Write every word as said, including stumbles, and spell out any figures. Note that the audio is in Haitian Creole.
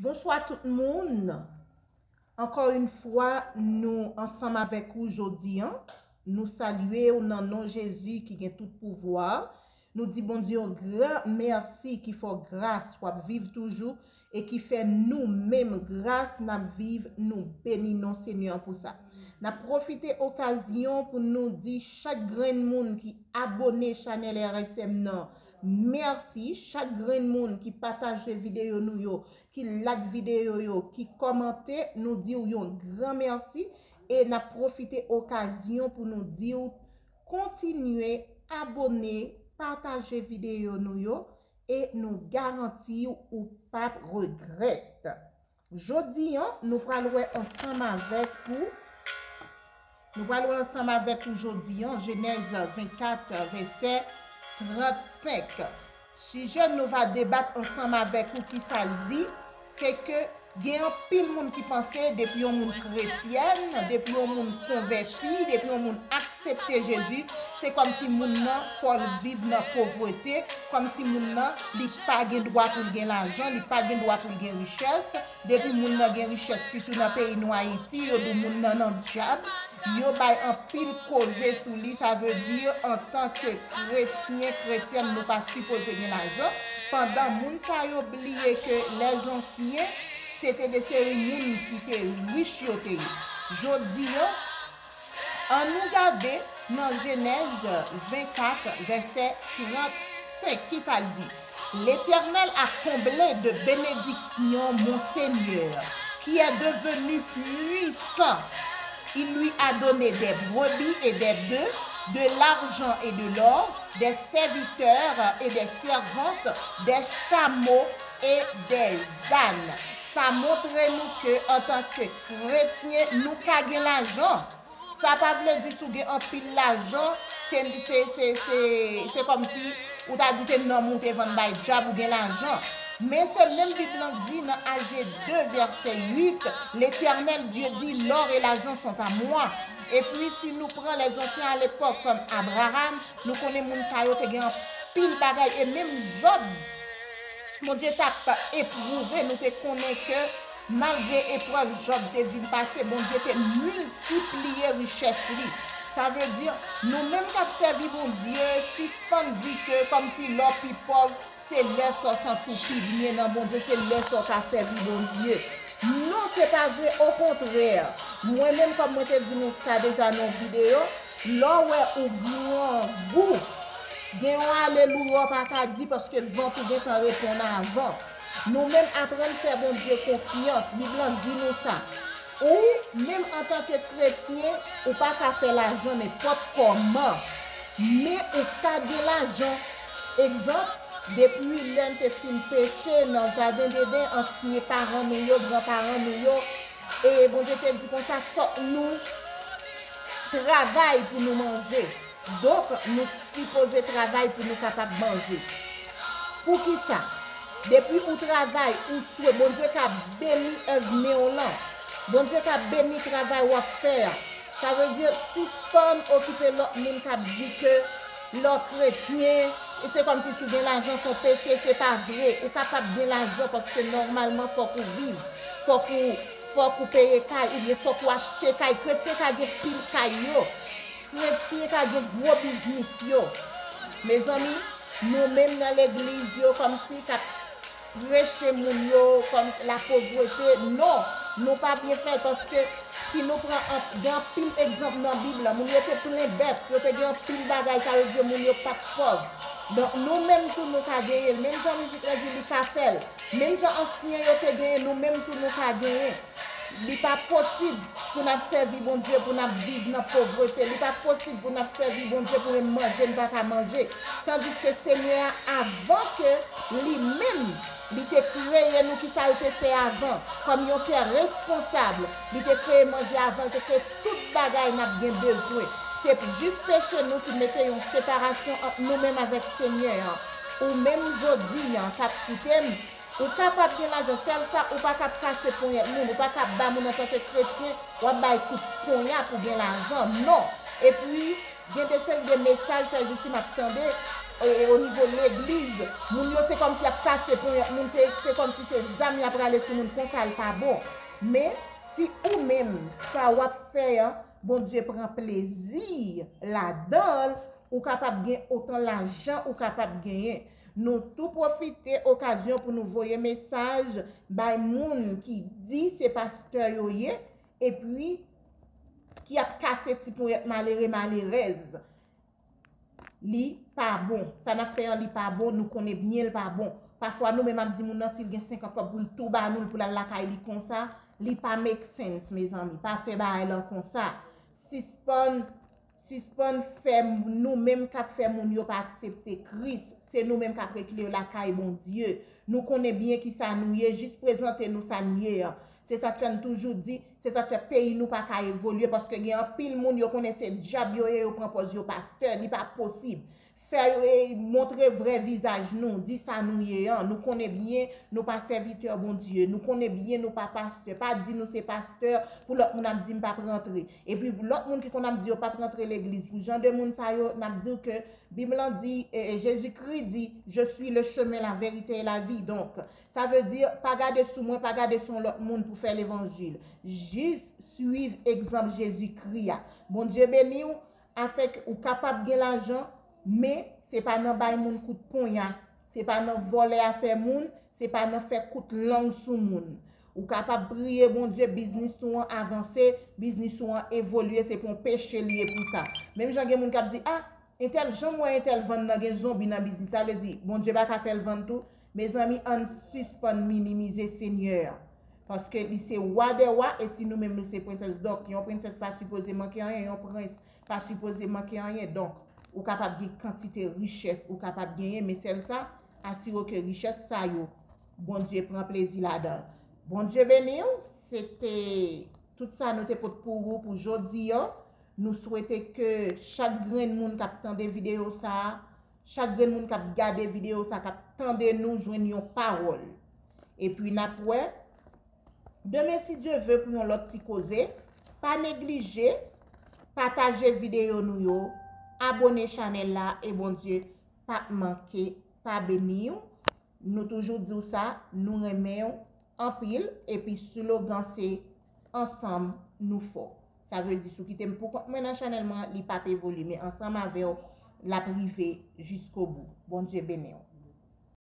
Bonswa tout moun. Ankò yon fwa, nou ansanm avèk ou jodi an. Nou salye w nan non Jezi ki gen tout pouvwa. Nou di Bondye yon gran mèsi ki fè w gras w ap viv toujou e ki fè nou menm gras n ap viv, nou beni non Senyè an pou sa. N ap pwofite okazyon pou nou di chak grenn moun ki abòne chanèl R S M nan, mèsi. Chak grenn moun ki pataje videyo nou yo, ki like videyo yo, ki kòmante, nou di w yon gran mèsi. E n ap pwofite okazyon pou nou di w kontinye abòne, pataje videyo nou yo, e nou garanti w ou p ap regrèt. Jodi an, nou pral wè ansanm avèk ou, nou pral wè ansanm avèk ou jodi an, Jenèz vennkat, vèsè trannsenk. Sijè nou va debat ansanm avèk ou, ki sa l di, se ke gen anpil moun ki panse depi yon moun kretyèn, depi yon moun konvèti, depi yon moun aksepte Jezi, se kòmsi moun nan fò l viv nan povrete, kòmsi moun nan li pa gen dwa pou l gen lajan, li pa gen dwa pou l gen richès. Depi moun nan gen richès, sitou nan peyi nou Ayiti, yo di moun nan nan dyab. Yo bay anpil koze sou li, sa vle di antanke kretyen, kretyèn, nou pa sipoze gen lajan. Pandan moun sa yo bliye ke lèzansyen, se te de seri moun ki te rich yo te ye. Jodi an, ann nou gade nan Jenèz vennkat, vèsè trannsenk, ki sa l di? L'Éternel a comblé de bénédictions mon Seigneur, qui est devenu puissant. Il lui a donné des brebis et des bœufs, de l'argent et de l'or, des serviteurs et des servantes, des chameaux et des ânes. Sa montre nou ke antanke kretyen, nou ka gen lajan. Sa pa vle di si w gen anpil lajan, se, se, se, se, se kòmsi ou ta di se nanm ou te vann bay dyab ou gen lajan. Men se menm Bib lan k di nan Aje de vèsè uit, L'Éternel Dieu dit, l'or et l'argent sont à moi. Epi si nou pran lèzansyen alepòk kòm Abraram, nou konnen moun sa yo te gen anpil bagay e menm Jòb, Bondye t ap epwouve, nou te konnen ke malgre eprèv Jòb te vin pase, Bondye te miltipliye richès li. Sa vle di, nou menm k ap sèvi Bondye, sispann di ke kòmsi lè w pi pòv, se lè sa w santi w pi byen nan Bondye, se lè sa w ka sèvi Bondye. Non, se pa vre, okontrè. Mwen menm, kòm mwen te di nou sa deja nan yon videyo, lè w wè ou grangou, gen yon alelouya w pa ka di paske vant ou gentan reponn avan. Nou menm aprann fè Bondye konfyans. Bib lan di nou sa. Ou menm antanke kretyen, ou pa ka fè lajan nenpòt kòman. Men ou ka gen lajan. Egzanp, depi lè n te fin peche nan jaden Deden, ansyen paran nou yo, gran paran nou yo, e Bondye te di konsa, fòk nou travay pou nou manje. Donk, nou sipoze travay pou nou kapab manje. Poukisa? Depi ou travay, ou swe, Bondye ka beni èv men w lan. Bondye ka beni travay w ap fè a. Sa vle di, sispann okipe lòt moun k ap di ke lè w kretyen, e se kòmsi si w gen lajan se yon peche, se pa vre. Ou kapab gen lajan paske nòmalman fòk ou viv. Fòk ou, fòk ou peye kay, oubyen fòk ou achte kay. Kretyen ka gen pil kay yo. Kretyen ka gen gwo biznis yo. Mezanmi, nou menm nan legliz yo kòmsi k ap preche moun yo kòm lapovrete. Non, nou pa byen fè l paske si nou pran an, gen anpil egzanp nan Bib la, moun yo te plen bèt, yo te gen anpil bagay, sa vle di moun yo pa t pòv. Donk, nou menm tou nou ka genyen l. Menm jan mizik la di li ka fè l. Menm jan ansyen yo te genyen, nou menm tou nou ka genyen. Li pa posib pou n ap sèvi Bondye, pou n ap viv nan povrete. Li pa posib pou n ap sèvi Bondye pou menm manje n pa ka manje. Tandiske Senyè a, avan ke li menm, li te kreye nou, kisa l te fè avan? Kòm yon pè responsab, li te kreye manje avan, li te kreye tout bagay n ap gen bezwen. Se jis peche nou ki mete yon separasyon ant nou menm avèk Senyè an. Ou menm jodi an k ap koute m, ou kapab gen lajan, sèl sa, ou pa kab kase ponyèt moun, ou pa kab ba moun antanke kretyen, w ap bay kout ponya pou gen lajan, non. Epi, gen de seri de mesaj, sè Juti, m ap tande, e, o nivo legliz, moun yo se kòmsi y ap kase ponyèt moun, se, se kòmsi se zam y ap rale sou moun, konsa l pa bon. Men, si ou menm, sa w ap fè an, Bondye pran plezi ladan l, ou kapab gen otan lajan ou kapab genyen. Nou tou pwofite okazyon pou nou voye mesaj bay moun ki di se pastè yo ye, epi ki ap kase ti ponyèt malere malerèz. Li pa bon. Sa n ap fè an, li pa bon, nou konnen byen l pa bon. Pafwa nou menm ap di moun nan si l gen senkant kòb pou l tou ba nou l pou l al lakay li konsa, li pa make sense, mezanmi. Pa fè bagay lan konsa. Sispann, sispann fè nou menm k ap fè moun yo pa aksepte Kris. Se nou menm k ap rekile yo lakay Bondye. Nou konnen byen kisa nou ye, jis prezante nou sa n ye an. Se sa k fè n toujou di, se sa k fè peyi nou pa ka evolye, paske gen anpil moun yo konnen se dyab yo ye, yo pran pòz yo pastè, li pa posib. Fè yo, e, montre vrè vizaj nou, di sa nou ye an. Nou konnen byen nou pa sèvitè Bondye, nou konnen byen nou pa pastè. Pa di nou se pastè pou lòt moun ap di m p ap rantre. Epi lòt moun ki konn ap di yo p ap rantre legliz, pou jan de moun sa yo, n ap di w ke Bib lan di, e, e, Jezikri di, Je suis le chemin, la vérité et la vie. Donk, sa vle di, pa gade sou mwen, pa gade sou yon lòt moun pou fè levanjil. Jis swiv egzanp Jezikri a. Bondye beni w, afin ke ou kapab gen lajan, men se pa nan bay moun kout ponya, se pa nan vòlè afè moun, se pa nan fè kout lang sou moun. Ou kapab priye Bondye, biznis ou an avanse, biznis ou an evolye, se pa yon peche li ye pou sa. Menm jan gen moun k ap di, a, entèl, jan m wè entèl vann nan gen zonbi nan biznis, sa vle di, Bondye pa ka fè l vann tou? Mezanmi, ann sispann minimize Senyè a. Paske li se wa dè wa, e si nou menm nou se prensès, donk, yon prensès pa sipoze manke anyen, yon prens pa sipoze manke anyen. Donk, ou kapab gen kantite richès, ou kapab genyen, men sèl sa, asire w ke richès sa yo, Bondye pran plezi ladan l. Bondye beni w, se te tout sa nou te pot pou ou pou jodi an. Nou swete ke chak grenn moun k ap tande videyo sa a, chak grenn moun k ap gade videyo sa a, k ap tande nou, jwenn yon pawòl. Epi n ap wè demen, si Dye ve, pou yon lòt ti koze. Pa neglije pataje videyo nou yo, abone chanèl la, e Bondye p ap manke pa beni w. Nou toujou di w sa, nou renmen w anpil, epi slogan se Ansanm nou fò. Sa vle di, si w kite m pou kont mwen nan chanèl mwen, li p ap evolye, men ansanm avè w, l ap rive jiskobou. Bondye beni w.